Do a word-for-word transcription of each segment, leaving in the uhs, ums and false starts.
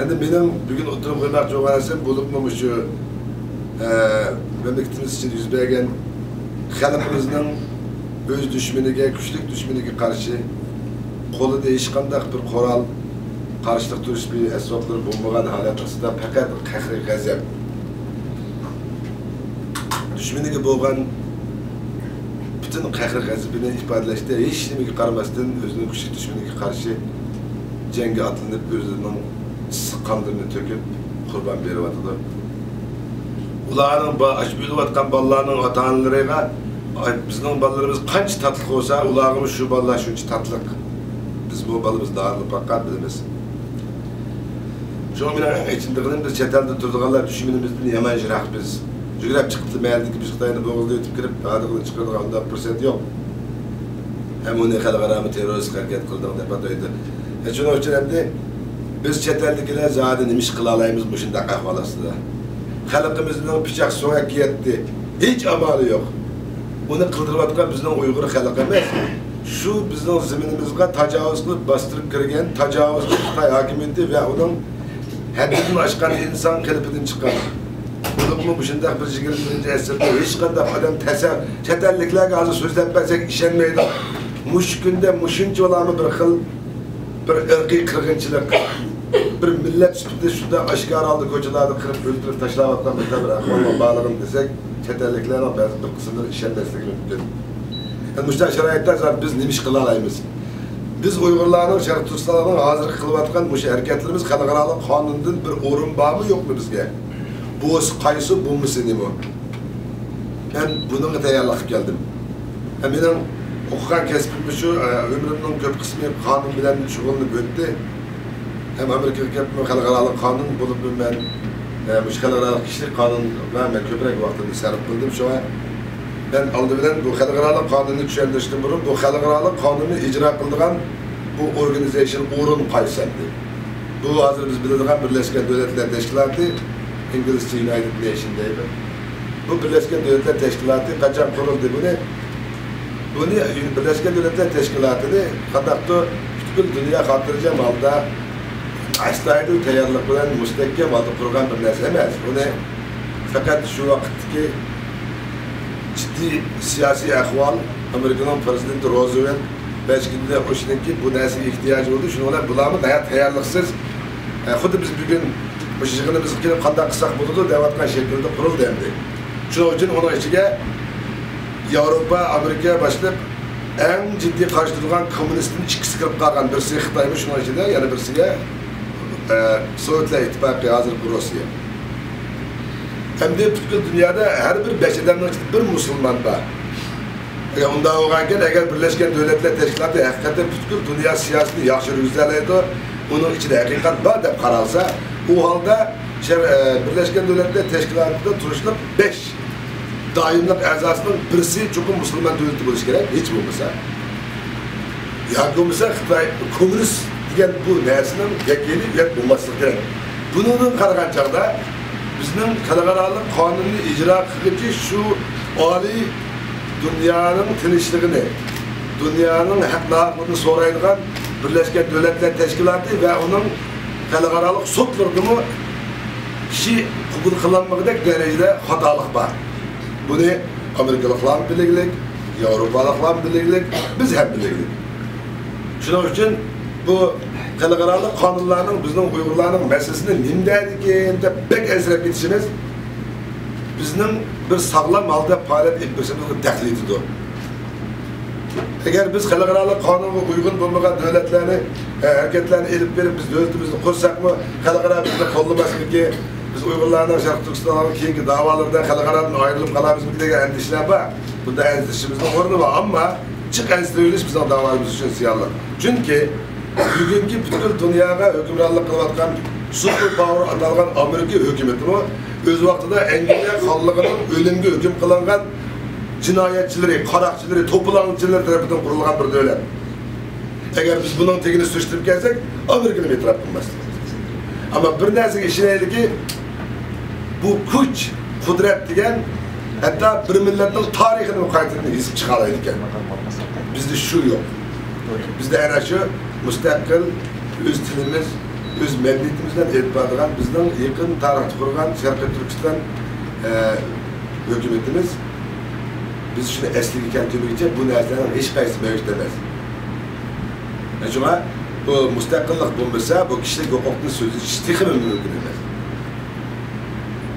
ئەمدى مېنىڭ بۈگۈن ئوتتۇرىغا قويماقچى بولغان نەرسەم، بولۇپمۇ مۇشۇ، ئە، مەملىكىتىمىز ئىچىدە يۈز بەرگەن خەلقىمىزنىڭ ئۆز دۈشمىنىگە، كۈچلۈك دۈشمىنىگە قارشى قولىدا ھېچقانداق بىر قورال، قارشىلىق تۇرۇش بىر ئەسۋابلىرى بولمىغان ھالەت ئاستىدا پەقەت قەھرى غەزەپ، دۈشمىنىگە بولغان پۈتۈن قەھرى غەزىپىنى ئىپادىلەشتە ھېچ نېمىگە قارىماستىن ئۆزىنىڭ كۈچلۈك دۈشمىنىگە قارشى جەڭگە ئاتلىنىپ، ئۆزىنىڭ ئىسسىق قانلىرىنى تۆكۈپ قۇربان بېرىۋاتىدۇ. ئۇلارنىڭ با-، ئاشۇ ئۆلۈۋاتقان بالىلارنىڭ ئاتا-ئانىلىرىغا، ئاي، بىزنىڭ بالىلىرىمىز قانچە تاتلىق بولسا، ئۇلارغىمۇ شۇ بالىلار شۇنچە تاتلىق. بىز بۇ بالىمىز دارىلىپ باققان بىلىمىز. شۇڭا مېنىڭ ئېچىندىغىنىم، بىز چەت ئەلدە تۇرىدىغانلار دۈشمىنىمىزدىن يامان يىراق بىز. يۈگرەپ چىقىپلا مەھەللىدىكى بىز خىتاينى بوغۇزلاپ ئۆتۈپ كىرىپ، ھادىقىنى چىقىرىدىغان ئۇنداق پۇرسەت يوق. ھەم ئۇنى خەلقئارامۇ تېررورىستلىق ھەرىكەت قىلىدىغان دەپ ئاتايدۇ. شۇنىڭ ئۈچۈن ئەمدى بىز چەت ئەلدىكىلەر زادى نېمە ئىش قىلالايمىز مۇشۇنداق ئەھۋال ئاستىدا؟ خەلقىمىزنىڭ پىچاق سۆڭەككە يەتتى. ھېچ ئامالى يوق. ئۇنى قىلدۇرۇۋاتقان بىزنىڭ ئۇيغۇر خەلقى ئەمەس. شۇ بىزنىڭ زېمىنىمىزغا تاجاۋۇز قىلىپ باستۇرۇپ كىرگەن تاجاۋۇزچى خىتاي ھاكىمىيىتى ۋە ئۇنىڭ ھەددىدىن ئاشقان ئىنسان قېلىپىدىن چىققان. بولۇپمۇ مۇشۇنداق بىر يىگىرمە بىرىنچى ئەسىردە ھېچقانداق ئادەم تەسە-، چەت ئەللىكلەرگە ھازىر سۆزلەپ بەرسەك ئىشەنمەيدۇ. مۇشۇ كۈندە مۇشۇنچىۋالامۇ بىر خىل بىر ئىرقىي قىرغىنچىلىق، بىر مىللەت سۈپىتىدە شۇنداق ئاشكارا ھالدا كوچىلاردا قىرىپ، ئۆلتۈرۈپ تاشلاۋاتقان بىر بىر ئەھۋالنىڭ بارلىقىنى دېسەك، چەت ئەللىكلەرنىڭ بەزى بىر قىسىملىرى ئىشەنمەسلىكى مۇمكىن. ئەمدى مۇشۇنداق شارائىتتا زادى بىز نېمە ئىش قىلالايمىز؟ بىز ئۇيغۇرلارنىڭ، شەرقىي تۈركىستاننىڭ ھازىرقى قىلىۋاتقان مۇشۇ ھەرىكەتلىرىمىز خەلقئارالىق قانۇندىن بىر ئورۇن بارمۇ، يوقمۇ بىزگە؟ بولسا قايسى، بولمىسا نېمە؟ مەن بۇنىڭغا تەييارلىق قىلىپ كەلدىم. ھە، مېنىڭ ئوقۇغان كەسپىممۇ شۇ، ئە، ئۆمرۈمنىڭ كۆپ قىسمى قانۇن بىلەن شۇغۇللىنىپ ئۆتتى. ھەم ئامېرىكىغا كېلىپمۇ خەلقئارالىق قانۇن بولۇپمۇ مەن، ئە، مۇشۇ خەلقئارالىق كىشىلىك قانۇنغا مەن كۆپرەك ۋاقتىمنى سەرپ قىلدىم. شۇڭا مەن ئالدى بىلەن بۇ خەلقئارالىق قانۇننى چۈشەندۈرۈشتىن بۇرۇن، بۇ خەلقئارالىق قانۇننى ئىجرا قىلىدىغان بۇ ئورگانىزېيشن، ئورۇن قايسى ئەمدى؟ بۇ ھازىر بىز بىلىدىغان بىرلەشكەن دۆلەتلەر تەشكىلاتى، ئىنگلىزچە يۇنايتېد نېيشن دەيدۇ. بۇ بىرلەشكەن دۆلەتلەر تەشكىلاتى قاچان قۇرۇلدى؟ بۇنى، بۇنى بىرلەشكەن دۆلەتلەر تەشكىلاتىنى قانداقتۇر پۈتكۈل دۇنيا خاتىرجەم ھالدا ئەستايىدىل تەييارلىق بىلەن مۇستەھكەم ھالدا قۇرغان بىر نەرسە ئەمەس. بۇنى پەقەت شۇ ۋاقىتتىكى جىددىي سىياسىي ئەھۋال، ئامېرىكىنىڭ پىرېزىدېنتى روزۋېلت بەش كۈندىن ئوشۇنكى بۇ نەرسىگە ئېھتىياجى بولدى. شۇنىڭ بىلەن بۇلارمۇ ناھايىتى تەييارلىقسىز، ئە، خۇددى بىز بۈگۈن مۇشۇ يىغىنىمىزغا كېلىپ قانداق قىلساق بولىدۇ دەۋاتقان شەكىلدە قۇرۇلدى ئەمدى. شۇنىڭ ئۈچۈن ئۇنىڭ ئىچىگە ياۋروپا، ئامېرىكا باشلىق ئەڭ جىددىي قارشى تۇرىدىغان كوممۇنىستتىن ئىككىسى كىرىپ قالغان، بىرسى خىتايمۇ شۇنىڭ ئىچىدە، يەنە بىرسىگە، ئە، سوۋېتلار ئىتتىپاقى، ھازىرقى روسىيە. ئەمدى پۈتكۈل دۇنيادا ھەر بىر بەش ئادەمنىڭ ئىچىدە بىر مۇسۇلمان بار. ئەگەر ئۇنداق بولغانكەن، ئەگەر بىرلەشكەن دۆلەتلەر تەشكىلاتى ھەقىقەتەن پۈتكۈل دۇنيا سىياسىتىنى ياخشى يۈرگۈزەلەيدۇ، ئۇنىڭ ئىچىدە ھەقىقەت بار دەپ قارالسا، ئۇ ھالدا شەر-، ئە، بىرلەشكەن دۆلەتلەر تەشكىلاتىدا تۇرۇشلۇق بەش دائىملىق ئەزاسىنىڭ بىرسى چوقۇم مۇسۇلمان دۆلىتى بولۇشى كېرەك، ھېچ بولمىسا. ياكى بولمىسا خىتاي كوممۇنىست دېگەن بۇ نەرسىنىڭ ۋەكىلى بولماسلىقى كېرەك. بۇنىڭدىن قارىغان چاغدا بىزنىڭ خەلقئارالىق قانۇننى ئىجرا قىلغۇچى شۇ ئالىي دۇنيانىڭ تىنچلىقىنى، دۇنيانىڭ ھەق-ناھەقلىرىنى سورايدىغان بىرلەشكەن دۆلەتلەر تەشكىلاتى ۋە ئۇنىڭ خەلقئارالىق سوتلىرىدىمۇ كىشى قوبۇل قىلالمىغۇدەك دەرىجىدە خاتالىق بار. بۇنى ئامېرىكىلىقلارمۇ بىلگىلىك، ياۋروپالىقلارمۇ بىلگىلىك، بىز ھەم بىلگىلىك. شۇنىڭ ئۈچۈن بۇ خەلقئارالىق قانۇنلارنىڭ بىزنىڭ ئۇيغۇرلارنىڭ مەسىلىسىنى نېمە دەيدىكىن دەپ بەك ئەنسىرەپ كېتىشىمىز بىزنىڭ بىر ساغلام ھالدا پائالىيەت ئېلىپ بېرىشىمىزغا تەھدىت يېتىدۇ. ئەگەر بىز خەلقئارالىق قانۇنغا ئۇيغۇن بولمىغان دۆلەتلەرنى، ئە، ھەرىكەتلەرنى ئېلىپ بېرىپ، بىز دۆلىتىمىزنى قۇرساقمۇ، خەلقئارا بىزنى قوللىماسمىكىن؟ بىز ئۇيغۇرلارنىڭ شەرقىي تۈركىستانغا كېيىنكى داۋالىرىدا خەلقئارادىن ئايرىلىپ قالارمىزمىكىن دېگەن ئەندىشىلەر بار. بۇنداق ئەندىشىمىزنىڭ ئورنى بار، ئەمما جىق ئەنسىرىۋېلىش بىزنىڭ داۋامىمىز ئۈچۈن زىيانلىق. چۈنكى بۈگۈنكى پۈتكۈل دۇنياغا ھۆكۈمرانلىق قىلىۋاتقان سۇپېر پاۋېر ئاتالغان ئامېرىكا ھۆكۈمىتىمۇ ئۆز ۋاقتىدا ئەنگلىيە خانلىقىنىڭ ئۆلۈمگە ھۆكۈم قىلىنغان جىنايەتچىلىرى، قاراقچىلىرى، توپىلاڭچىلىرى تەرىپىدىن قۇرۇلغان بىر دۆلەت. ئەگەر بىز بۇنىڭ تېگىنى سۈرۈشتۈرۈپ كەلسەك، ئامېرىكىنى ئېتىراپ قىلماستىق. ئەمما بىر نەرسىگە ئىشىنەيلىكى، بۇ كۈچ، قۇدرەت دېگەن ھەتتا بىر مىللەتنىڭ تارىخىنى قايتىدىن يېزىپ چىقالايدىكەن. بىزدە شۇ يوق. بىزدە ئەنە شۇ مۇستەقىل ئۆز تىلىمىز، ئۆز مەدەنىيىتىمىز بىلەن ئېلىپ بارىدىغان بىزنىڭ يېقىن تارىختا قۇرغان شەرقىي تۈركىستان، ئە، ھۆكۈمىتىمىز بىز شۇنى ئەسلىگە كەلتۈرمىگۈچە بۇ نەرسىلەرنىڭ ھېچقايسىسى مەۋجۇت ئەمەس. شۇڭا بۇ مۇستەقىللىق بولمىسا، بۇ كىشىلىك ھوقۇقتىن سۆز ئېچىش تېخىمۇ مۇمكىن ئەمەس.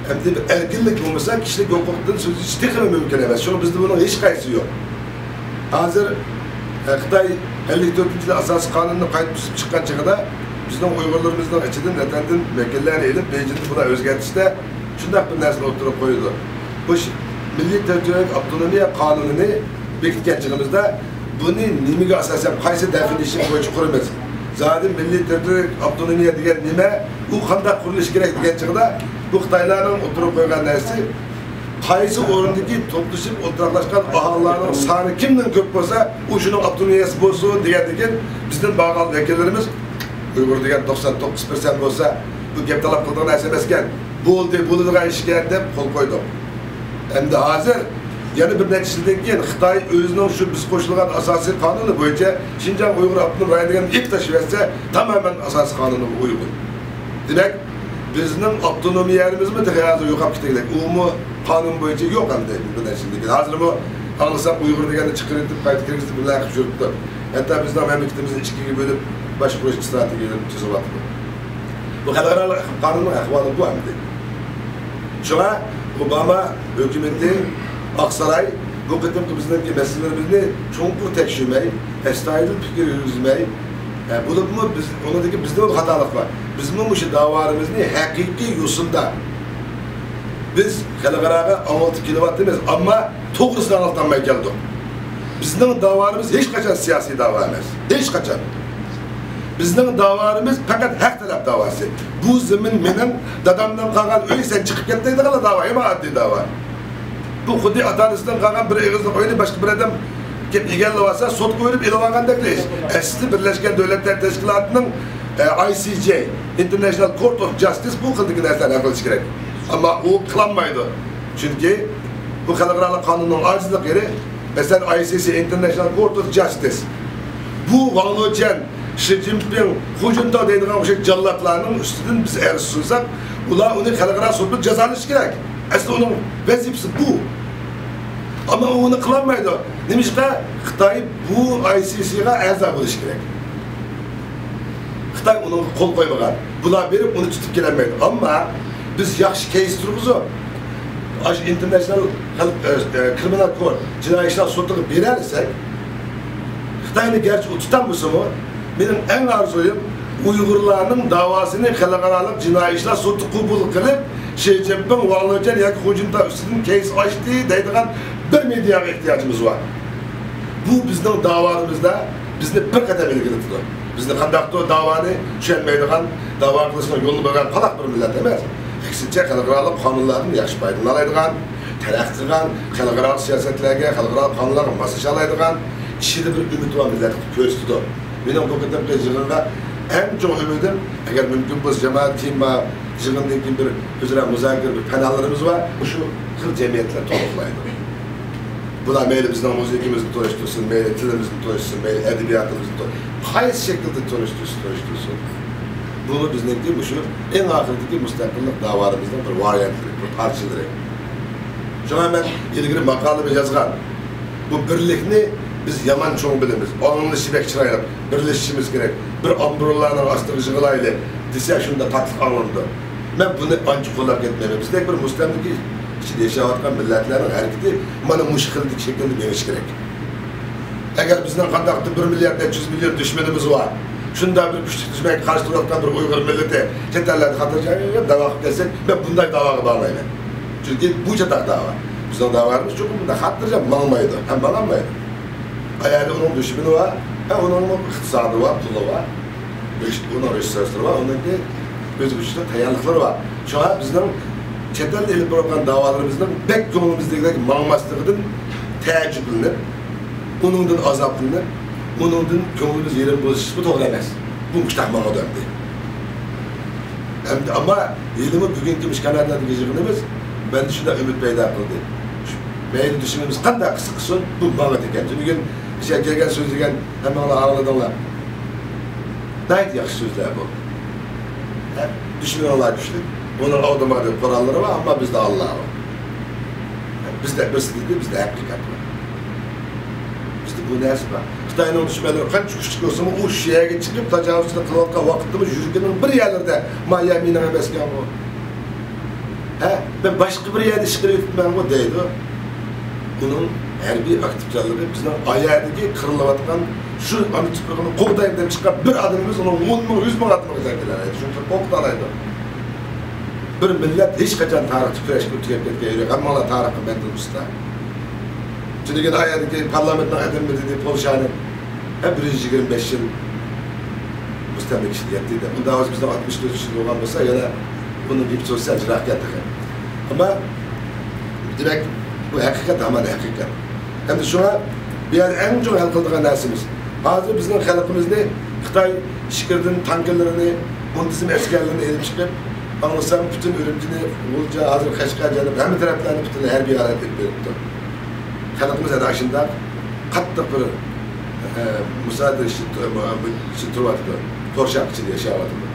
ئەمدى بىر ئەركىنلىك بولمىسا، كىشىلىك ھوقۇقتىن سۆز ئېچىش تېخىمۇ مۇمكىن ئەمەس. شۇڭا بىزدە بۇنىڭ ھېچقايسىسى يوق. ھازىر، ئە، خىتاي ئەللىك تۆتىنچى يىلى ئاساسىي قانۇننى قايتا تۈزۈپ چىققان چېغىدا، بىزنىڭ ئۇيغۇرلىرىمىزنىڭ ئىچىدىن ۋەتەندىن ۋەكىللەرنى ئېلىپ، بېيجىڭدا بۇلار ئۆزگەرتىشتە شۇنداق بىر نەرسىنى ئوتتۇرىغا قويىدۇ. بۇ ش-، مىللىي تېررىتورىيەلىك ئاپتونومىيە قانۇنىنى بېكىتكەن چېغىمىزدا، بۇنى نېمىگە ئاساسەن، قايسى دېفىنىشن بويىچە قۇرىمىز؟ زادى مىللىي تېررىتورىيەلىك ئاپتونومىيە دېگەن نېمە؟ ئۇ قانداق قۇرۇلۇشى كېرەك دېگەن چېغىدا، بۇ خىتايلارنىڭ ئوتتۇرىغا قويغان نەرسىسى، قايسى ئورۇندىكى توپلىشىپ ئولتۇراقلاشقان ئاھالىلەرنىڭ سانى كىمنىڭ كۆپ بولسا، ئۇ شۇنىڭ ئاپتونومىيەسى بولسۇن دېگەندىكىن، بىزدىن بارغان ۋەكىللىرىمىز ئۇيغۇر دېگەن توقسان توققۇز پىرسەنت بولسا، بۇ گەپ تالاپ قىلىدىغان نەرسە ئەمەسكەن. بولدى، بولىدىغان ئىشكەن دەپ قول قويدۇق. ئەمدى ھازىر يەنە بىر نەچچە يىلدىن كېيىن خىتاي ئۆزىنىڭ شۇ بىز قوشۇلغان ئاساسىي قانۇنى بويىچە شىنجاڭ ئۇيغۇر ئاپتونوم رايونى دېگەن ئېلىپ تاشلىۋەتسە، تامامەن ئاساسىي قانۇنغا ئۇيغۇن. دېمەك، بىزنىڭ ئاپتونومىيەمىزمۇ تېخى ھازىر يوقاپ كېتەرلىك. ئۇمۇ قانۇن بويىچە يوق ئەمدى بىر نەچچە يىلدىن كېيىن. ھازىرمۇ ئاڭلىساق ئۇيغۇر دېگەننى چىقىرىۋېتىپ، قايتا كىرگۈزۈپ بىللە قىلىپ يۈرۈپتۇ. ھەتتا بىزنىڭ مەملىكىتىمىزنى ئىككىگە بۆلۈپ، باشقۇرۇش ئىستراتېگىيەلىرىنى تۈزۈۋاتىدۇ. بۇ خەلقئارا قانۇننىڭ ئەھۋالى بۇ ئەمدى. شۇڭا ئوباما ھۆكۈمىتى، ئاقساراي بۇ قېتىمقى بىزنىڭكى مەسىلىلىرىمىزنى چوڭقۇر تەكشۈرمەي، ئەستايىدىل پىكىر يۈرگۈزمەي، ئە، بولۇپمۇ بىز، ئۇنىڭدىكى بىزدىمۇ خاتالىق بار. بىزمۇ مۇشۇ داۋالىرىمىزنى ھەقىقىي يوسۇندا، بىز خەلقئاراغا ئاڭلىتىپ كېلىۋاتىمىز، ئەمما توغرىسىنى ئاڭلىتالماي كەلدۇق. بىزنىڭ داۋالىرىمىز ھېچقاچان سىياسىي داۋا ئەمەس. ھېچقاچان. بىزنىڭ داۋالىرىمىز پەقەت ھەق تەلەپ داۋاسى. بۇ زېمىن مېنىڭ، دادامدىن قالغان ئۆي، سەن چىقىپ كەت دەيدىغانلا داۋا، ئەمما ئاددىي داۋا. بۇ خۇددى ئاتا-ئانىسىدىن قالغان بىر ئېغىزلىق ئۆينى باشقا بىر ئادەم كېلىپ ئىگىلىۋالسا، سوتقا بېرىپ ئېلىۋالغاندەكلا ئىش. ئەسلى بىرلەشكەن دۆلەتلەر تەشكىلاتىنىڭ، ئە، ئاي سى جەي، International Court of Justice بۇ خىلدىكى نەرسىلەرنى ھەل قىلىشى كېرەك. ئەمما ئۇ قىلالمايدۇ. چۈنكى بۇ خەلقئارالىق قانۇننىڭ ئاجىزلىق يېرى. مەسىلەن، ئاي سى سى، International Court of Justice. بۇ ۋاڭ لېچۈەن، شى جىنپىڭ، خۇ جىنتاۋ دەيدىغان ئوخشاش جاللاتلارنىڭ ئۈستىدىن بىز ئەرز سۇنساق، ئۇلار ئۇنى خەلقئارا سوتتا جازالىشى كېرەك. ئەسلى ئۇنىڭ ۋەزىپىسى بۇ. ئەمما ئۇ ئۇنى قىلالمايدۇ. نېمىشقا؟ خىتاي بۇ ئاي سى سىغا ئەزا بولۇشى كېرەك. خىتاي ئۇنىڭغا قول قويمىغان. بۇلار بېرىپ ئۇنى تۇتۇپ كېلەلمەيدۇ. ئەمما بىز ياخشى كەيس تۇرغۇزۇپ، ئاشۇ ئىنتېرناتسىيونال خەلق، ئە، ئە، كرىمىنال كورت، جىنايى ئىشلار سوتىغا بېرەلىسەك، خىتاينى گەرچە ئۇ تۇتالمىسىمۇ، مېنىڭ ئەڭ ئارزۇيۇم ئۇيغۇرلارنىڭ داۋاسىنى خەلقئارالىق جىنايى ئىشلار سوتى قوبۇل قىلىپ، شى جىنپىڭ، ۋاڭ لېچۈەن ياكى خۇ جىنتاۋ ئۈستىدىن كەيس ئاچتى دەيدىغان بىر مېدىياغا ئېھتىياجىمىز بار. بۇ بىزنىڭ داۋالىرىمىزدا بىزنى بىر قەدەم ئىلگىرىلىتىدۇ. بىزنى قانداقتۇر داۋانى چۈشەنمەيدىغان، داۋا قىلىشنىڭ يولىنى بىلمىگەن پالاق بىر مىللەت ئەمەس. ئەكسىچە، خەلقئارالىق قانۇنلاردىن ياخشى پايدىلىنالايدىغان، تەرەققىي قىلغان، خەلقئارالىق سىياسەتلەرگە، خەلقئارالىق قانۇنلارغا ماسلىشالايدىغان، ئىچىدە بىر ئۈمىد بار مىللەت قىلىپ كۆرسىتىدۇ. مېنىڭ بۇ قېتىمقى يىغىنغا ئەڭ چوڭ ئۈمىدىم، ئەگەر مۇمكىن بولسا، جامائەت كېيىن ما يىغىندىن كېيىن بىر ئۆزئارا مۇزاكىرە، بىر پاناللىرىمىز بار. شۇ خىل جەمئىيەتلەر تولۇقلايدۇ. بۇلار مەيلى بىزنىڭ مۇزىكىمىزنى تونۇشتۇرسۇن، مەيلى تىلىمىزنى تونۇشتۇرسۇن، مەيلى ئەدەبىياتىمىزنى تون-، قايسى شەكىلدە تونۇشتۇرسا تونۇشتۇرسۇن. بۇمۇ بىزنىڭكى مۇشۇ ئەڭ ئاخىرىدىكى مۇستەقىللىق داۋالىرىمىزنىڭ بىر ۋارىيانتلىرى، بىر پارچىلىرى. شۇڭا مەن ئىلگىرى ماقالىمۇ يازغان. بۇ بىرلىكنى بىز يامان چوڭ بىلىمىز. ئاڭلىنىشى بەك چىرايلىق. بىرلىشىشىمىز كېرەك. بىر ئامبرېللانىڭ ئاستىغا يىغىلايلى دېسە، شۇنداق تاتلىق ئاڭلىنىدۇ. مەن بۇنى ئانچە قوللاپ كەتمەيمەن. بىزدەك بىر مۇستەملىكە ئىچىدە ياشاۋاتقان مىللەتلەرنىڭ ھەرىكىتى مانا مۇشۇ خىلدىكى شەكىلدە مېڭىشى كېرەك. ئەگەر بىزنىڭ قانداقتۇر بىر مىليارد نەچچە يۈز مىليون دۈشمىنىمىز بار، شۇنداق بىر كۈچلۈك دۈشمەنگە قارشى تۇرۇۋاتقان بىر ئۇيغۇر مىللىتى چەت ئەللەردە خاتىرجەم داۋا قىلىپ كەتسەك، مەن بۇنداق داۋاغا بارمايمەن. چۈنكى بۇ چاتاق داۋا. بىزنىڭ داۋالىرىمىز چوقۇم بۇنداق خاتىرجەم ماڭمايدۇ، ھەم ماڭالمايدۇ. ئايەردە ئۇنىڭ دۈشمىنى بار، ھە، ئۇنىڭمۇ ئىقتىسادى بار، پۇلى بار، رېس-، ئۇنىڭ رېسۇرسلىرى بار، ئۇنىڭكى ئۆزى ئۈچۈن تەييارلىقلىرى بار. شۇڭا بىزنىڭ چەت ئەلدە ئېلىپ بارغان داۋالىرىمىزنىڭ بەك كۆڭلىمىزدىكىدەك ماڭماسلىقىدىن تەئەججۈپلىنىپ، ئۇنىڭدىن ئازابلىنىپ، ئۇنىڭدىن كۆڭلىمىز يېرىم بولۇشىمۇ توغرا ئەمەس. بۇ مۇشتاق ماڭىدۇ ئەمدى. ئەمدى ئەمما ھېلىمۇ بۈگۈنكى مۇشۇ كانادادىكى يىغىنىمىز مەندە شۇنداق ئۈمىد پەيدا قىلدى. مەيلى دۈشمىنىمىز قانداق قىلسا قىلسۇن، بۇ ماڭىدىكەن. بۈگۈن ئىچەرگە كەلگەن سۆزلىگەن ھەممىڭلار ئاڭلىدىڭلار. ناھايىتى ياخشى سۆزلەر بۇ. دۈشمىنىڭلار كۈچلۈك، ئۇنىڭ ئاۋتوماتىك قوراللىرى بار، ئەمما بىزدە ئاللا بار. بىزدە بىرسى دېدى، بىزدە ھەقىقەت بار. بىزدە بۇ نەرسە بار. خىتاينىڭ دۈشمەنلىرى قانچە كۈچلۈك بولسىمۇ، ئۇ شۇ يەرگە چىقىپ تاجاۋۇزچىلىق قىلىۋاتقان ۋاقىتتىمۇ يۈرىكىنىڭ بىر يەرلىرىدە، ما يەر مېنىڭ ئەمەسكەنغۇ. ھە، مەن باشقا بىر يەردە ئىش قىلىۋېتىپمەنغۇ دەيدۇ. ئۇنىڭ ھەربىي ئاكتىپچانلىقى بىزنىڭ ئايەردىكى قىرىلىۋاتقان شۇ ئانا تۇپرىقىنى قوغدايمەن دەپ چىققان بىر ئادىمىمىز ئۇنىڭ ئون مىڭ، يۈز مىڭ ئادىمىغا زەربە بېرەلەيدۇ. شۇنچىلىك قورقۇتالايدۇ. بىر مىللەت ھېچقاچان تارىختا كۈرەشكە تۈگەپ كەتكەن يوق. ھەممىڭلار تارىخقا مەنتىل ئۇستا. تۈنۈگۈن ئايەردىكى پارلامېنتنىڭ ئادىمى دېدى، پولشانى ھە، بىر يۈز يىگىرمە بەش يىل مۇستەملىكە ئىچىدە يەتتى دەپ. ئۇنداق بولسا بىزنىڭ ئاتمىش تۆت يىل بولغان بولسا، يەنە بۇنىڭ گېپى سوسىيال يىراقكەن تېخى. ئەمما دېمەك، بۇ ھەقىقەت، ھامان ھەقىقەت. ئەمدى شۇڭا بۇ يەردە ئەڭ چوڭ ھەل قىلىدىغان نەرسىمىز، ھازىر بىزنىڭ خەلقىمىزنى خىتاي ئىچكىرىدىن تانكىلىرىنى، مۇنتىزىم ئەسكەرلىرىنى ئېلىپ چىقىپ، ئاڭلىسام پۈتۈن ئۈرۈمچىنى، غۇلجا، ھازىر قەشقەر، جەنۇب ھەممە تەرەپلەرنى پۈتۈنلەي ھەربىي ھالەتكە ئېلىپ بېرىپتۇ. خەلقىمىز ئەنە ئاشۇنداق قاتتىق بىر، ئە، مۇسادىرە ئىچىدە تۇ-، مۇ-، ئىچىدە تۇرۇۋاتىدۇ، قورشاق ئىچىدە ياشاۋاتىدۇ.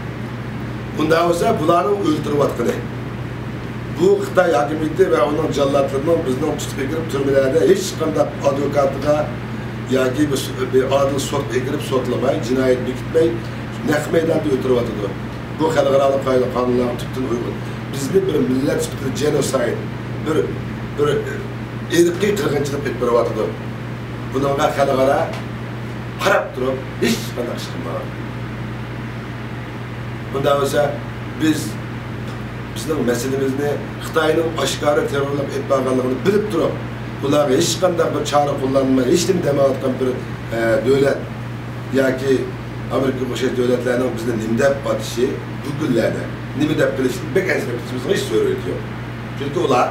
ئۇنداق بولسا، بۇلارنىڭ ئۆلتۈرۈۋاتقىنى، بۇ خىتاي ھاكىمىيىتى ۋە ئۇنىڭ جاللاتلىرىنىڭ بىزنىڭ تۇتۇپ ئەكىرىپ تۈرمىلەردە ھېچقانداق ئادۋوكاتىغا ياكى بىر، بىر ئادىل سوتقا ئەكىرىپ سوتلىماي، جىنايەت بېكىتمەي، نەق مەيداندا ئۆلتۈرۈۋاتىدۇ. بۇ خەلقئارالىق قائىدە قانۇنلارغا تۈپتىن ئۇيغۇن. بىزنى بىر مىللەت سۈپىتىدە جېنوسايد، بىر، بىر ئىرقىي قىرغىنچىلىق ئېلىپ بېرىۋاتىدۇ. بۇنىڭغا خەلقئارا قاراپ تۇرۇپ ھېچقانداق ئىش قىلمىغان. بۇنداق بولسا، بىز، بىزنىڭ مەسىلىمىزنى خىتاينىڭ ئاشكارا تېررورلۇق ئېلىپ بارغانلىقىنى بىلىپ تۇرۇپ، ئۇلارغا ھېچقانداق بىر چارە قوللانماي، ھېچنېمە دېمەيۋاتقان بىر، ئە، دۆلەت ياكى ئامېرىكىغا ئوخشاش دۆلەتلەرنىڭ بىزنى نېمە دەپ ئاتىشى بۇ كۈنلەردە، نېمە دەپ قېلىشىدىن بەك ئەنسىرەپ كېتىشىمىزغا ھېچ زۆرۈرىيىتى يوق. چۈنكى ئۇلار،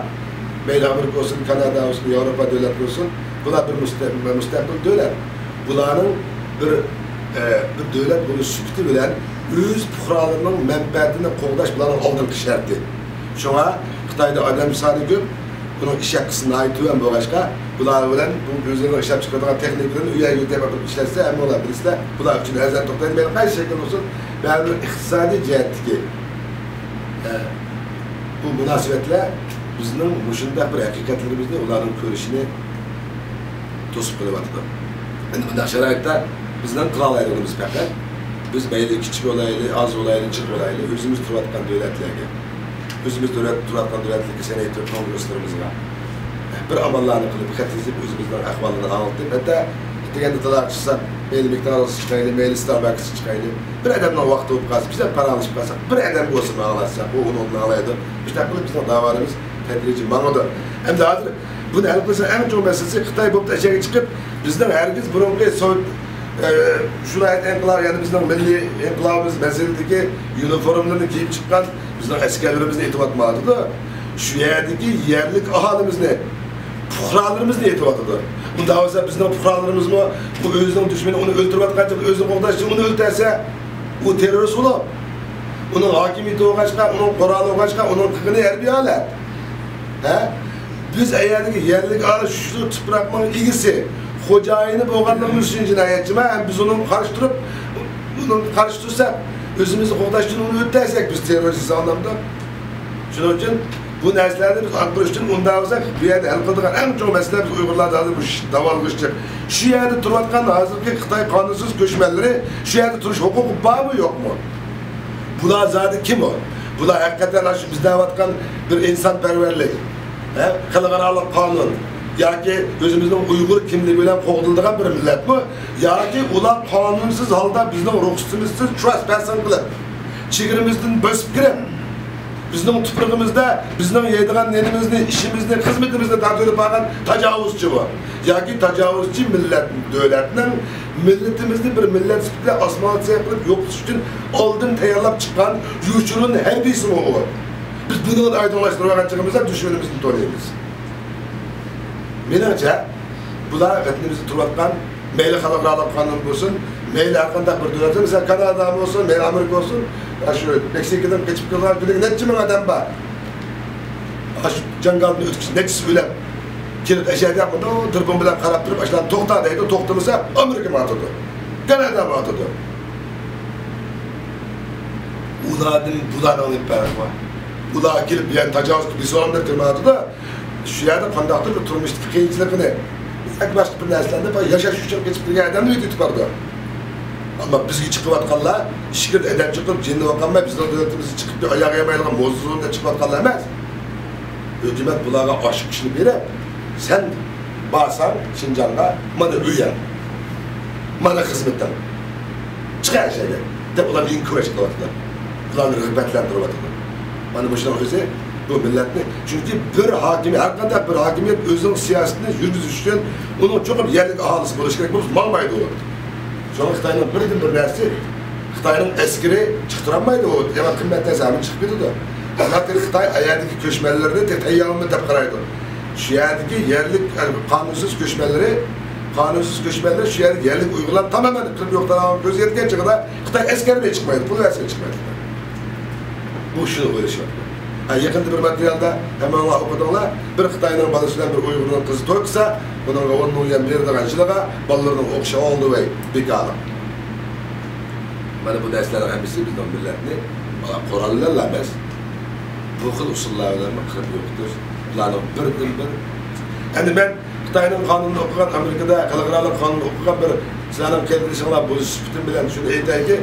مەيلى ئامېرىكا بولسۇن، كانادا بولسۇن، ياۋروپا دۆلەتلىرى بولسۇن، بۇلار بىر مۇستە-، مۇستەقىل دۆلەت. بۇلارنىڭ بىر، ئە، بىر دۆلەت بولۇش سۈپىتى بىلەن ئۆز پۇقرالىرىنىڭ مەنپەئەتىنى قوغداش بۇلارنىڭ ئالدىنقى شەرتى. شۇڭا خىتايدا ئادەم سانى كۆپ، بۇنىڭ ئىش ھەققىسى ناھايىتى تۆۋەن بولغاچقا، بۇلار بىلەن بۇ ئۆزلىرىنىڭ ئىشلەپ چىقىرىدىغان تېخنىكىلىرىنى ئۇ يەرگە يۆتەپ ئېپىرىپ ئىشلەتسە، ھەممىڭلار بىلىسىلەر، بۇلار ئۈچۈن ئەرزان توختايدۇ. مەيلى قايسى شەكىل بولسۇن، بەرىبىر ئىقتىسادىي جەھەتتىكى، ئە، بۇ مۇناسىۋەتلەر بىزنىڭ مۇشۇنداق بىر ھەقىقەتلىرىمىزنى ئۇلارنىڭ كۆرۈشىنى توسۇپ قېلىۋاتىدۇ. ئەمدى بۇنداق شارائىتتا بىزنىڭ قىلالايدىغىنىمىز پەقەت، بىز مەيلى كىچىك بولايلى، ئاز بولايلى، جىق بولايلى، ئۆزىمىز تۇرۇۋاتقان دۆلەتلەرگە، ئۆزىمىز دۆلەت، تۇرۇۋاتقان دۆلەتلىككە سەنئەت كونگرېسلىرىمىزغا بىر ئاماللارنى قىلىپ، خەت يېزىپ، ئۆزىمىزنىڭ ئەھۋالىنى ئاڭلىتىپ، ھەتتا دېگەندە تالاغا چىقساق، مەيلى مىكدارلىق چىقايلى، مەيلى ستارباكس چىقايلى، بىر ئادەمنىڭ ۋاقتى بولۇپ قالسا، بىز ھەم پاراڭلىشىپ قالساق، بىر ئادەم بولسىمۇ ئاڭلاتساق، ئۇ ئۇنىڭدىن ئاڭلايدۇ. مۇشۇنداق قىلىپ بىزنىڭ داۋالىرىمىز تەدرىجىي ماڭىدۇ. ئەمدى ھازىر بۇنى ھەل قىلسا ئەڭ چوڭ مەسىلىسى خىتاي بولۇپ ئەشەگە چىقىپ، بىزنىڭ ھەرگىز بۇرۇنقى سوۋېت، ئە، شۇ ئىنقىلاب، يەنى بىزنىڭ مىللىي ئىنقىلابىمىز مەزگىلىدىكى يۇنىفورملىرىنى كىيىپ چىققان بىزنىڭ ئەسكەرلىرىمىزنى ئېتىۋاتمايدۇ. شۇ يەردىكى يەرلىك ئاھالىمىزنى، پۇقرالىرىمىزنى ئېتىۋاتىدۇ. ئۇنداق بولسا بىزنىڭ پۇقرالىرىمىزمۇ بۇ ئۆزىنىڭ دۈشمىنى ئۇنى ئۆلتۈرۈۋاتقان چېغىدا ئۆزىنى قوغداش ئۈچۈن ئۇنى ئۆلتۈرسە، ئۇ تېررورىست بولۇپ، ئۇنىڭ ھاكىمىيىتى بولغاچقا، ئۇنىڭ قورالى بولغاچقا، ئۇنىڭ قىلغىنى ھەربىي ھالەت. ھە؟ بىز ئەگەردىكى يەرلىك ئاھالى شۇ تۇپراقنىڭ ئىگىسى، خوجايىنى بولغانلىقىمىز ئۈچۈن جىنايەتچىما، ھەم بىز ئۇنىڭغا قارشى تۇرۇپ، ئۇنىڭغا قارشى تۇرساق، ئۆزىمىزنى قوغداش ئۈچۈن ئۇنى ئۆلتۈرسەك، بىز تېررورىست ھېسابلىنامدۇ؟ شۇنىڭ ئۈچۈن بۇ نەرسىلەرنى بىز ئاققۇرۇش ئۈچۈن ئۇنداق بولسا، بۇ يەردە ھەل قىلىدىغان ئەڭ چوڭ مەسىلە بىز ئۇيغۇرلاردا ھازىر بۇ داۋالغۇشچىلىق. شۇ يەردە تۇرۇۋاتقان ھازىرقى خىتاي قانۇنسىز كۆچمەنلىرى شۇ يەردە تۇرۇش ھوقۇقى بارمۇ، يوقمۇ؟ بۇلار زادى كىم ئۇ؟ بۇلار ھەقىقەتەن شۇ بىز دەۋاتقان بىر ئىنسانپەرۋەرلىك، ھە، خەلقئارالىق قانۇن ياكى ئۆزىمىزنىڭ ئۇيغۇر كىملىكى بىلەن قوغدىلىدىغان بىر مىللەتمۇ؟ ياكى ئۇلار قانۇنسىز ھالدا بىزنىڭ رۇخسىتىمىزسىز ترېسپەسسىڭ قىلىپ، چېگرىمىزدىن بۆسۈپ كىرىپ، بىزنىڭ تۇپرىقىمىزدا بىزنىڭ يەيدىغان نېنىمىزنى، ئىشىمىزنى، خىزمىتىمىزنى تارتىۋېلىپ بارغان تاجاۋۇزچى بۇ. ياكى تاجاۋۇزچى مىللەت، دۆلەتنىڭ مىللىتىمىزنى بىر مىللەت سۈپىتىدە ئاسمانغا سېيىق قىلىپ يوقىتىش ئۈچۈن ئالدىن تەييارلاپ چىققان يوشۇرۇن ھەربىيسىمۇ ئۇ. بىز بۇنى ئايدىڭلاشتۇرۇۋالغان چېغىمىزدا دۈشمىنىمىزنى تونۇيمىز. مېنىڭچە، بۇلار ۋەتىنىمىزدە تۇرۇۋاتقان، مەيلى خەلقئارالىق قانۇن بولسۇن، مەيلى ھەرقانداق بىر دۆلەت، مەسىلەن، كانادا بولسۇن، مەيلى ئامېرىكا بولسۇن، ئاشۇ مېكسىكىدىن قېچىپ كېلىدىغان كۈنىگە نەچچە مىڭ ئادەم بار. ئاشۇ جاڭگالدىن ئۆتكۈچە نەچچىسى ئۆلۈپ كېلىپ، ئەشەدە مۇنداق دۇربۇن بىلەن قاراپ تۇرۇپ، ئاشۇلارنى توختا دەيدۇ، توختىمىسا ئامېرىكىمۇ ئاتىدۇ، كانادامۇ ئاتىدۇ. ئۇ ئۇلاردىن بۇلارنىڭ نېمە پەرقى بار؟ ئۇلار كېلىپ، بۇ يەردە تاجاۋۇز قىلىپ بېسىۋالدىم دەپ كىرمەيۋاتىدۇ. شۇ يەردە قانداقتۇر بىر تۇرمۇشتىكى قىيىنچىلىقىنى ياكى باشقا بىر نەرسىلەرنى ياشاش ئۈچۈن قېچىپ كىرگەن ئادەمنى ئۆتۈپ بارىدۇ. ئەمما بىزگە چىقىۋاتقانلار ئىچكىرىدە ئەدەپ چىقىپ، جېنىنى ئوقۇماي، بىزنىڭ دۆلىتىمىزدە چىقىپ، ئاياغ يەمەيدىغان موزدۇزلار دەپ چىقىۋاتقانلار ئەمەس. ھۆكۈمەت بۇلارغا ئاشۇ كۈچنى بېرىپ، سەن بارساڭ شىنجاڭغا، مانا ئۆيۈڭ، مانا خىزمىتىڭ، چىق ھەر جايغا دەپ ئۇلارنى ئىنكۇرېج قىلىۋاتىدۇ. ئۇلارنى رىغبەتلەندۈرۈۋاتىدۇ. مانا مۇشۇنىڭ ئۆزى بۇ مىللەتنى، چۈنكى بىر ھاكىم، ھەر قانداق بىر ھاكىمىيەت ئۆزىنىڭ سىياسىتىنى يۈرگۈزۈش ئۈچۈن ئۇنىڭ چوقۇم يەرلىك ئاھالىسى بولۇشى كېرەك، بولمىسا ماڭمايدۇ ئۇ. شۇڭا خىتاينىڭ بىردىن بىر نەرسىسى، خىتاينىڭ ئەسكىرى چىقتۇرالمايدۇ، ئۇ يامان قىممەت نەرسە ھەممە چىقىپ كېتىدۇ. لېكىن خىتاي ئەيەردىكى كۆچمەنلىرىنى تەييارمۇ دەپ قارايدۇ. شۇ يەردىكى يەرلىك، قانۇنسىز كۆچمەنلىرى، قانۇنسىز كۆچمەنلەر شۇ يەردىكى يەرلىك ئۇيغۇرلار تامامەن قىرىپ يوق تارىغان كۆزگە يەتكەن چېغىدا خىتاي ئەسكەرمۇ چىقمايدۇ، پۇل بەرسىمۇ چىقمايدۇ. بۇ شۇنى ئويلىشىۋاتىدۇ. ھە، يېقىندا بىر ماتېرىيالدا ھەممىڭلار ئوقۇدۇڭلار، بىر خىتاينىڭ بالىسى بىلەن بىر ئۇيغۇرنىڭ قىزى توي قىلسا، ئۇنىڭغا ئون مىليون بېرىدىغان يىلىغا بالىلىرىنىڭ ئوقۇشى all the way بىكارلىق. مانا بۇ نەرسىلەرنىڭ ھەممىسى بىزنىڭ مىللەتنى، مانا، قورال بىلەنلا ئەمەس، بۇ خىل ئۇسۇللار بىلەن قىرىپ يوقىتىش، بۇلارنىڭ بىردىنبىر. ئەمدى مەن خىتاينىڭ قانۇنىنى ئوقۇغان، ئامېرىكىدا خەلقئارالىق قانۇننى ئوقۇغان بىر سىلەرنىڭ قېرىندىشىڭلار بولۇش سۈپىتىم بىلەن شۇنى ئېيتايكى،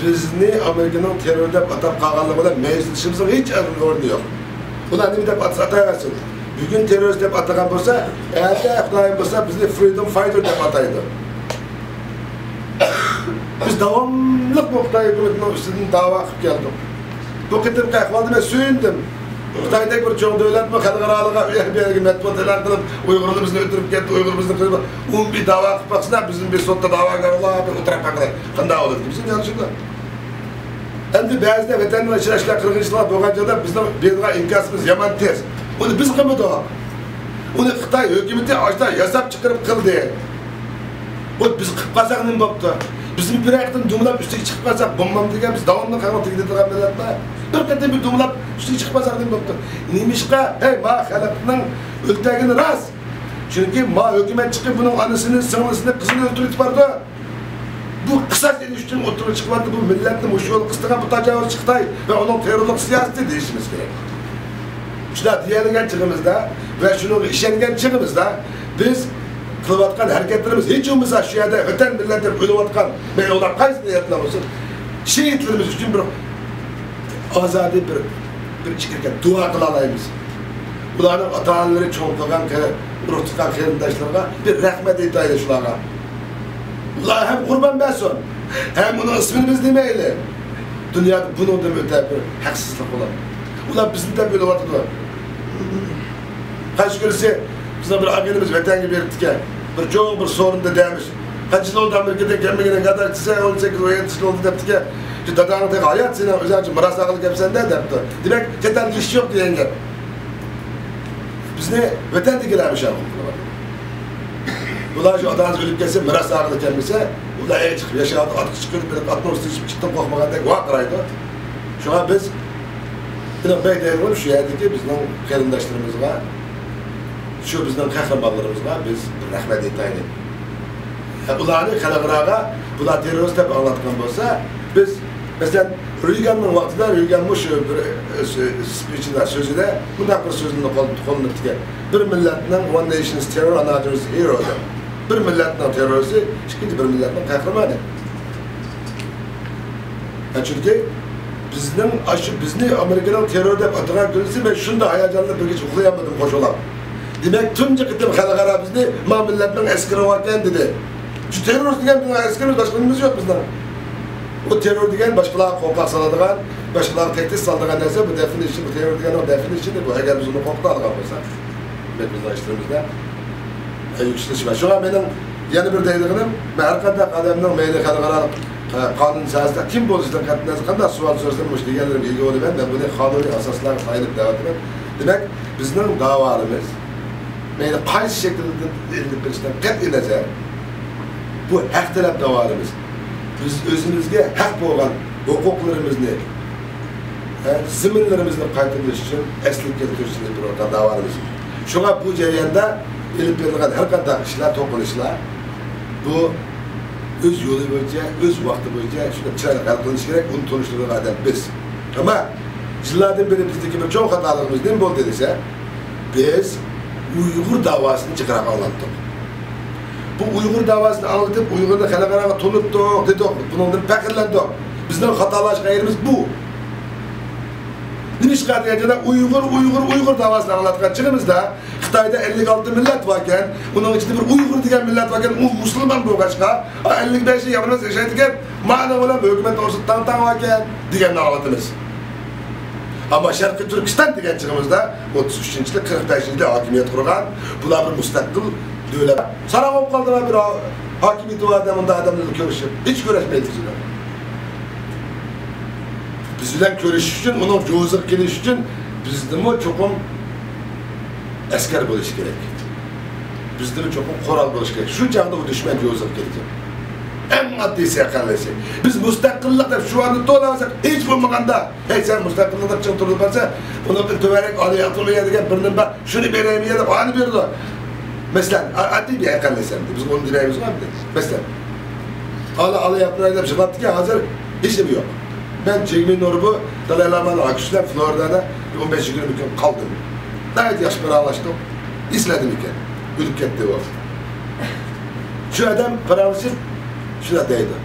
بىزنى ئامېرىكىنىڭ تېررور دەپ ئاتاپ قالغانلىقى بىلەن مەيۈسلىنىشىمىزنىڭ ھېچ ئورنى يوق. ئۇلار نېمە دەپ ئاتىسا ئاتايۋەرسۇن. بۈگۈن تېررورىست دەپ ئاتىغان بولسا، ئەتە خۇدايىم بولسا بىزنى فرىدوم فايتېر دەپ ئاتايدۇ. بىز داۋاملىق بۇ خىتاي ھۆكۈمىتىنىڭ ئۈستىدىن داۋا قىلىپ كەلدۇق. بۇ قېتىمقى ئەھۋالدا مەن سۆيۈندۈم. خىتايدەك بىر چوڭ دۆلەتمۇ خەلقئارالىققا ئۇ يەر بۇ يەرگە مەتبۇئات ئېلان قىلىپ، ئۇيغۇرلىرىمىزنى ئۆلتۈرۈپ كەتتى، ئۇيغۇرىمىزنى قىلىپ، ئۇ بىر داۋا قىلىپ باقسىنا، بىزنى بىر سوتتا داۋاگەرلەر بىر ئولتۇرۇپ باقىلى. قانداق بولىدۇ؟ بىزنى يانچۇقلا. ئەمدى بەزىدە ۋەتەندىن ئىشلەشلەر، قىرغىنچىلىقلار بولغان چاغدا بىزنىڭ بېرىدىغان ئىنكاسىمىز يامان تېز. ئۇنى بىز قىلمىدۇق. ئۇنى خىتاي ھۆكۈمىتى ئاشۇنداق ياساپ چىقىرىپ قىلدى. بۇ بىز قىلىپ قالساق نېمە بوپتۇ؟ بىزمۇ بىرەر قېتىم دومىلاپ ئۈستىگە چىقىپ قالساق بولمامدىكەن؟ بىز داۋاملىق خەلقنى تېگىدىدىغان مىللەتما؟ بىر قېتىم بىر دومىلاپ ئۈستىگە چىقىپ قالساق نېمە بوپتۇ؟ نېمىشقا، ھەي، ما خەلقنىڭ ئۆلتۈرگىنى راست. چۈنكى ما ھۆكۈمەت چىقىپ بۇنىڭ ئانىسىنى، سىڭلىسىنى، قىزىنى ئۆلتۈرۈۋېتىپ بارىدۇ. بۇ قىساس ئېلىش ئۈچۈن ئوتتۇرىغا چىقىۋاتىدۇ. بۇ مىللەتنى مۇشۇ يولغا قىستىغان بۇ تاجاۋۇزچى خىتاي ۋە ئۇنىڭ تېررورلۇق سىياسىتى دېيىشىمىز كېرەك. شۇنداق دېيەلىگەن چېغىمىزدا ۋە شۇنىڭغا ئىشەنگەن چېغىمىزدا بىز قىلىۋاتقان ھەرىكەتلىرىمىز ھېچ بولمىسا شۇ يەردە ۋەتەن مىللەت دەپ ئۆلۈۋاتقان، مەيلى ئۇلار قايسى مىللەتلەر بولسۇن، شېھىتلىرىمىز ئۈچۈن بىر ئازادە بىر، بىر ئىچكىرىكەن دۇئا قىلالايمىز. ئۇلارنىڭ ئاتا-ئانىلىرى چوڭ قىلغان قېرى-، ئۇرۇق-تۇغقان قېرىنداشلىرىغا بىر رەھمەت ئېيتايلى شۇلارغا. ئۇلار ھەم قۇربان بەرسۇن، ھەم ئۇنىڭ ئىسمىنى بىز دېمەيلى. دۇنيادا بۇنىڭدىن ئۆتە بىر ھەقسىزلىق بولىدۇ. ئۇلار بىزنى دەپ ئۆلۈۋاتىدۇ. قايسى كۈنسى بىزنىڭ بىر ئاغىنىمىز ۋەتەنگە بېرىپتىكەن. بىر چوڭ بىر سورۇندا دەمىش. قانچە يىل بولدى ئامېرىكىدىن كەلمىگىنىڭگە؟ دادام دېسە، ئون سەككىز، ئون يەتتە يىل بولدى دەپتىكەن. شۇ داداڭ تېخى ھايات، سېنىڭ ئۆزۈڭچە مىراس ئالغىلى كەپسەن-دە دەپتۇ. دېمەك، چەت ئەلدە ئىش يوق دېگەن گەپ. بىزنى ۋەتەندىكىلەر مۇشۇ يەردە قىلىۋاتىدۇ. بۇلار شۇ ئاتا-ئانىسى ئۆلۈپ كەتسە، مىراس ئالغىلى كەلمىسە، ئۇلار ئەگەر چىقىپ ياشاۋاتىدۇ، ئاتقا چىقىپ بېرىپ، ئاتنىڭ ئۈستىگە چىقىپ ئىتتىن قورقمىغاندەك ۋارقىرايدۇ. شۇڭا بىز، بۇنىڭ بەك دەيدىغىنىم شۇ يەردىكى بىزنىڭ قېرىنداشلىرىمىزغا، شۇ بىزنىڭ قەھرىمانلىرىمىزغا بىز بىر رەھمەت ئېيتايلى. ھە، ئۇلارنى خەلقئاراغا بۇلار تېررورىست دەپ ئاڭلاتقان بولسا، بىز، مەسىلەن، رېيگاننىڭ ۋاقتىدا، رېيگان مۇشۇ بىر، ئە، سۆ-، سپىچىدا، سۆزىدە مۇنداق بىر سۆزنى قول-، قوللىنىپتىكەن. بىر مىللەتنىڭ، one nation's terror, another's hero دەپ. بىر مىللەتنىڭ تېررورىستى، ئىككىنچى بىر مىللەتنىڭ قەھرىمانى. ھە، چۈنكى بىزنىڭ، ئاشۇ بىزنى ئامېرىكىنىڭ تېررور دەپ ئاتىغان كۈنىسى مەن شۇنداق ھاياجانلىنىپ بىر كېچە ئۇخلىيالمىدىم قوشۇلاپ. دېمەك، تۇنجى قېتىم خەلقئارا بىزنى ما مىللەتنىڭ ئەسكىرى باركەن دېدى. شۇ تېررور دېگەن بىزنىڭ ئەسكىرىمىز، باشقا نېمىمىز يوق بىزنىڭ. ئۇ تېررور دېگەن باشقىلارغا قورقاق سالىدىغان، باشقىلارغا تەھدىت سالىدىغان نەرسە، بۇ دېفىنىشن، بۇ تېررور دېگەننىڭ دېفىنىشنى بۇ، ئەگەر بىز ئۇنى قورقۇتالىغان بولساق. دېمەك، بىزنىڭ ئىشلىرىمىزدا يۈكسىلىش بار. شۇڭا مېنىڭ يەنە بىر دەيدىغىنىم، مەن ھەر قانداق ئادەمنىڭ مەيلى خەلقئارالىق، ئە، قانۇن ساھەسىدە كىم بولسا، قەتئىينەزەر قانداق سوئال سورىسا، مۇشۇ دېگەنلىرىمگە ئىگە بولىمەن. مەن بۇنى قانۇنىي ئاساسلارغا تايىنىپ دەۋاتىمەن. دېمەك، بىزنىڭ داۋالىرىمىز، مەيلى قايسى شەكىلدىن ئېلىنىپ بېرىشىدىن قەتئىينەزەر، بۇ ھەق تەلەپ داۋالىرىمىز. بىز ئۆزىمىزگە ھەق بولغان ھوقۇقلىرىمىزنى، ھە، زېمىنلىرىمىزنى قايتۇرۇش ئۈچۈن ئەسلىگە كەلتۈرۈشنى بىر داۋالىرىمىز. شۇڭا بۇ جەرياندا ئېلىپ بېرىلغان ھەر قانداق ئىشلار، توقۇنۇشلار، بۇ ئۆز يولى بويىچە، ئۆز ۋاقتى بويىچە شۇنداق چىرايلىق ھەل قىلىنىشى كېرەك. ئۇنى تونۇشتۇرىدىغان ئادەم بىز. ئەمما يىللاردىن بېرى بىزدىكى بىر چوڭ خاتالىقىمىز نېمە بولدى دېسە، بىز ئۇيغۇر داۋاسىنى جىقراق ئاڭلاتتۇق. بۇ ئۇيغۇر داۋاسىنى ئاڭلىتىپ، ئۇيغۇرنى خەلقئاراغا تونۇتتۇق، دېدۇق، بۇنىڭدىن پەخىرلەندۇق. بىزنىڭ خاتالاشقان يېرىمىز بۇ. نېمىشقا دېگەندە، ئۇيغۇر، ئۇيغۇر، ئۇيغۇر داۋاسىنى ئاڭلاتقان چېغىمىزدا، خىتايدا ئەللىك ئالتە مىللەت باركەن، ئۇنىڭ ئىچىدە بىر ئۇيغۇر دېگەن مىللەت باركەن، ئۇ مۇسۇلمان بولغاچقا، ئا، ئەللىك بەشى يامىنىمىز ياشايدىكەن، مانا بىلەن ھۆكۈمەت ئورۇسلۇق تاڭ-تاڭ باركەن دېگەننى ئاڭلىتىمىز. ئەمما شەرقىي تۈركىستان دېگەن چېغىمىزدا ئوتتۇز ئۈچىنچى يىلى، قىرىق بەشىنچى يىلى ھاكىمىيەت قۇرغان، بۇلار بىر مۇستەقىل دۆلەت. ساراڭ بولۇپ قالدىلا بىر ھاكىمىيىتى بار ئادەم، ئۇنداق ئادەملەر كۆرۈشۈپ، ھېچ كۆرۈشمەيدۇ بىز بىلەن. بىز بىلەن كۆرۈشۈش ئۈچۈن، ئۇنىڭ جوزىغا كېلىش ئۈچۈن بىزدىمۇ چوقۇم ئەسكەر بولۇشى كېرەك. بىزدىمۇ چوقۇم قورال بولۇشى كېرەك. شۇ چاغدا ئۇ دۈشمەن جوزىغا كېلىدۇ. ئەڭ ئاددىيسى، ئەقەللىسى. بىز مۇستەقىللىق دەپ شوئارنى توۋلاۋاتساق، ھېچ بولمىغاندا، ھەي، سەن مۇستەقىللىق دەپ چىڭ تۇرۇپ بارسا، ئۇنىڭدىن تۆۋەنرەك ئالىياتۇرۇيا دېگەن بىرنېمە بار، شۇنى بېرەيمىيە دەپ ئانى بېرىدۇ. مەسىلەن، ئا-، ئاددىي بىر ئەقەللىسەمدى، بىز ئۇنى دېمەيمىزغۇ ئەمدى. مەسىلەن، ئالا، ئالا ياپراق دەپ يىغلاپتىكەن، ھازىر ھېچنېمە يوق. مەن جېگمىن نوربۇ دالاي لامانىڭ ئاكىسى بىلەن فلوردادا بىر ئون بەش يىگىرمە كۈن قالدىم. ناھايىتى ياخشى پاراڭلاشتۇق. ئېسىلەيدىمىكەن؟ ئۆلۈپ كەتتى ئۇ. شۇ ئادەم پاراڭلىشىپ شۇنداق دەيدۇ،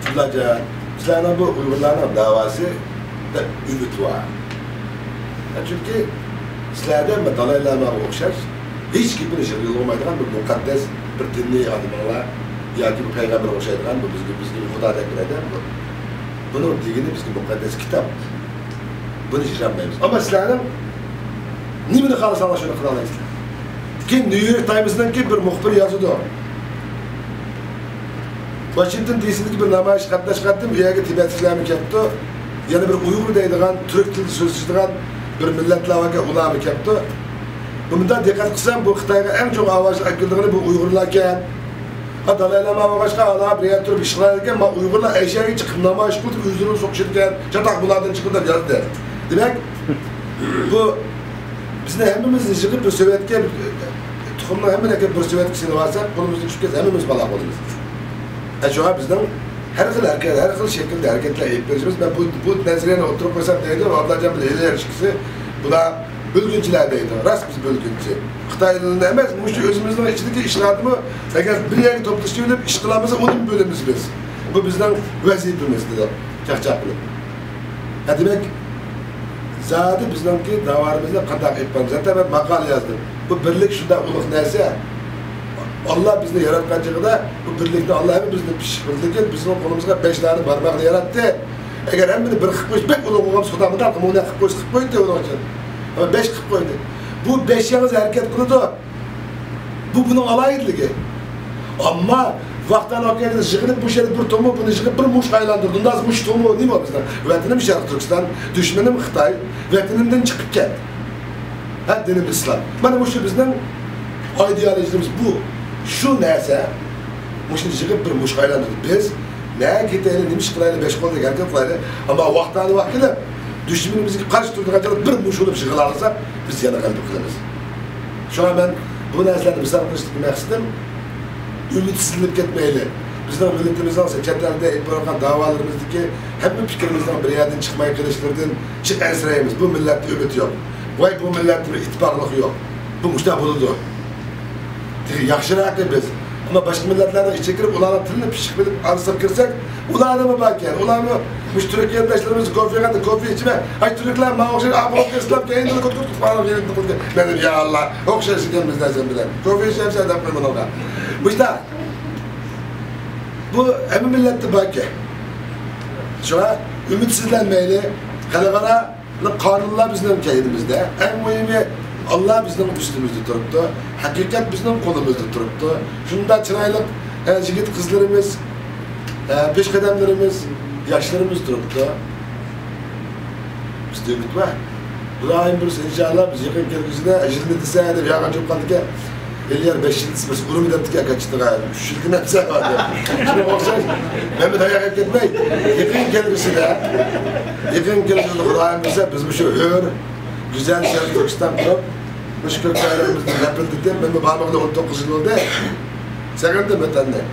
ئابدۇللاجان، سىلەرنىڭ بۇ ئۇيغۇرلارنىڭ داۋاسى بەك ئۈمىد بار. چۈنكى سىلەردە دالاي لاماغا ئوخشاش ھېچ گېپىنى يىغلىمايدىغان بىر مۇقەددەس بىر دىنىي ئادىمىڭلار ياكى بىر پەيغەمبەرگە ئوخشايدىغان بۇ بىزگە، بىزگە بىر خۇدادەك بىر ئادەم بۇ. بۇنىڭ دېگىنى بىزگە مۇقەددەس كىتاب. بۇنى يىغلىمايمىز. ئەمما سىلەرنىڭ نېمىنى خالىساڭلار شۇنى قىلالايسىلەر. كېيىن نيۇ يورك تايمسنىڭكى بىر مۇخبىرى يازىدۇ. ۋاشىنگتون دى سىدىكى بىر نامايىشقا قاتناشقانتىم، ئۇ يەرگە تىبەتلىكلەرمۇ كەپتۇ، يەنە بىر ئۇيغۇر دەيدىغان، تۈرك تىلىدا سۆزلىشىدىغان بىر مىللەتلەر باركەن، ئۇلارمۇ كەپتۇ. بۇ مۇنداق دىققەت قىلسام، بۇ خىتايغا ئەڭ چوڭ ئاۋاز ئەكېلىدىغىنى بۇ ئۇيغۇرلاركەن. ھە، دالاي لاما بولغاچقا، ئالا بىر يەردە تۇرۇپ ئىش قىلالايدىكەن، ما ئۇيغۇرلار ئەشەگە چىقىپ نامايىش قىلىپ، ئۆزلىرىنى سوقۇشىدىكەن، چاتاق بۇلاردىن چىقىدۇ دەپ يازدى. دېمەك، بۇ بىزنى ھەممىمىزنى يىغىپ بىر سۆۋەتكە، تۇخۇمنىڭ ھەممىنى ئەكىرىپ بىر سۆۋەتكە سېلىۋالساق، قولىمىزدىن چۈشۈپ كەتسە ھەممىمىز ھالاك بولىمىز. ھە، شۇڭا بىزنىڭ ھەر خىل ھەرىكەت، ھەر خىل شەكىلدە ھەرىكەتلەر ئېلىپ بېرىشىمىز. مەن بۇ، بۇ نەزەرىيەنى ئوتتۇرىغا قويسام دەيدۇ، ئابلاجان بىلەن ھېلى ئىككىسى، بۇلار بۆلگۈنچىلەر دەيدۇ. راست، بىز بۆلگۈنچى. خىتايلىرنى ئەمەس، مۇشۇ ئۆزىمىزنىڭ ئىچىدىكى ئىشلاردىمۇ ئەگەر بىر يەرگە توپلىشىۋېلىپ ئىش قىلالمىسا، ئۇنىمۇ بۆلىمىز بىز. بۇ بىزنىڭ ۋەزىپىمىز، دېدى چاقچاق قىلىپ. ھە، دېمەك، زادى بىزنىڭكى داۋالىرىمىزنى قانداق ئېلىپ بارىمىز؟ ھەتتا مەن ماقالە يازدىم. بۇ بىرلىك شۇنداق ئۇلۇغ نەرسە. ئاللا بىزنى ياراتقان چېغىدا بۇ بىرلىكنى ئاللا ھەممىمىزنى پىششىق قىلدى. لېكىن بىزنىڭ قولىمىزغا بەش دانە بارماقنى ياراتتى. ئەگەر ھەممىنى بىر قىلىپ قويسا، بەك ئۇلۇغ بولغان سودا مۇنداق قىلىپ، مۇنداق قىلىپ قويسا، قىلىپ قويدى ئۇنىڭ ئۈچۈن. ئەمما بەش قىلىپ قويدى. بۇ بەش يالغۇز ھەرىكەت قىلىدۇ. بۇ بۇنىڭ ئالاھىدىلىكى. ئەمما ۋاقتانى ئالغان يىغىلىپ، بۇ يەردە بىر تومۇر، بۇنى يىغىپ بىر مۇشۇ ئايلاندۇردى. ئۇنداق مۇشۇ تومۇر نېمە بىزنىڭ؟ ۋەتىنىم شەرقىي تۈركىستان، دۈشمىنىم خىتاي، ۋەتىنىمدىن چىقىپ كەت. ھە، دىنىم ئىسلام. مانا مۇشۇ بىزنىڭ ئىدېئالىزمىمىز بۇ. شۇ نەرسە، مۇشۇنى يىغىپ بىر مۇشۇ ئايلاندۇردى. بىز نەگە كېتەيلى، نېمە ئىش قىلايلى، بەش قولدەك ھەرىكەت قىلايلى. ئەمما ۋاقتانى ۋاقتى كېلىپ، دۈشمىنىمىزگە قارشى تۇرىدىغان جايدا بىر مۇشۇ بولۇپ يىغىلالىساق، بىز يەنە غەلىبە قىلىمىز. شۇڭا مەن بۇ نەرسىلەرنى مىسال قىلىشتىكى مەقسىتىم، ئۈمىدسىزلىنىپ كەتمەيلى. بىزنىڭ مىللىتىمىزنىڭ چەت ئەلدە ئېلىپ بارغان داۋالىرىمىزدىكى ھەممە پىكرىمىزنىڭ بىر يەردىن چىقماي قېلىشلىرىدىن جىق ئەنسىرەيمىز. بۇ مىللەتتە ئۈمىد يوق. ۋاي، بۇ مىللەتتە بىر ئىتتىپاقلىق يوق. بۇ مۇشۇنداق بولىدۇ. تېخى ياخشىراقى بىز. ئەمما باشقا مىللەتلەرنىڭ ئىچىگە كىرىپ، ئۇلارنىڭ تىلىنى پىششىق بىلىپ، ئارىسىغا كىرسەك، ئۇلاردىمۇ باركەن. ئۇلارمۇ مۇشۇ تۈرك قېرىنداشلىرىمىز كوفې قىلغاندا كوفې ئىچىمەن. ئاي، تۈركلەر ماڭا ئوخشاش ئاقىلىق ئىسلام كەينىدىن كۇت كۇت كۇت ماڭا كەينىدىن كۇت كەينىدىن. مەن دېدىم، يا ئاللا، ئوخشاش ئىكەن بىزلەر سەن بىلەن. كوفې ئىچەمسەن دەپ قويمىدىڭلار. مۇشۇنداق. بۇ ھەممە مىللەتتە باركەن. شۇڭا ئۈمىدسىزلەنمەيلى. خەلقئارا قانۇنلار بىزنىڭ كەينىمىزدە. ئەڭ مۇھىمى، ئاللا بىزنىڭ ئۈستىمىزدە تۇرۇپتۇ. ھەقىقەت بىزنىڭ قولىمىزدا تۇرۇپتۇ. شۇنداق چىرايلىق، ئە، يىگىت قىزلىرىمىز، ئە، پېشقەدەملىرىمىز، ياشلىرىمىز تۇرۇپتۇ. بىزدە ئۈمىد بار. خۇدايىم بۇيرۇسا، ئىنشاللا، بىز يېقىن كەلگۈسىدە يىلنى دېسە دەپ يالغان چوققاندىكەن. ئېلىيار بەش يىل دېسە، بىز ئۇرۇمى دەپتىكەن، كاچىتىغا ئۈچ يىل دېمەپسەن دەپ. شۇنىڭغا ئوخشاش، مەن بىر تاياق يەپ كەتمەي، يېقىن كەلگۈسىدە، يېقىن كەلگۈسىدە خۇدايىم بۇيرۇسا، بىز مۇشۇ ھۆر، گۈزەل شەرقىي تۈركىستان قۇرۇپ، مۇشۇ كۆك بايرىقىمىزنى لەپىلدىتىپ، مەن بۇ بارمىغىلى ئون توققۇز يىل بولدى. سېغىندىم ۋەتەننى.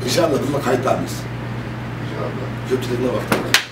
ئىنشاللا، بىللە قايتارمىز. ئىنشاللا. كۆپچىلىكنىڭ ۋاقتى.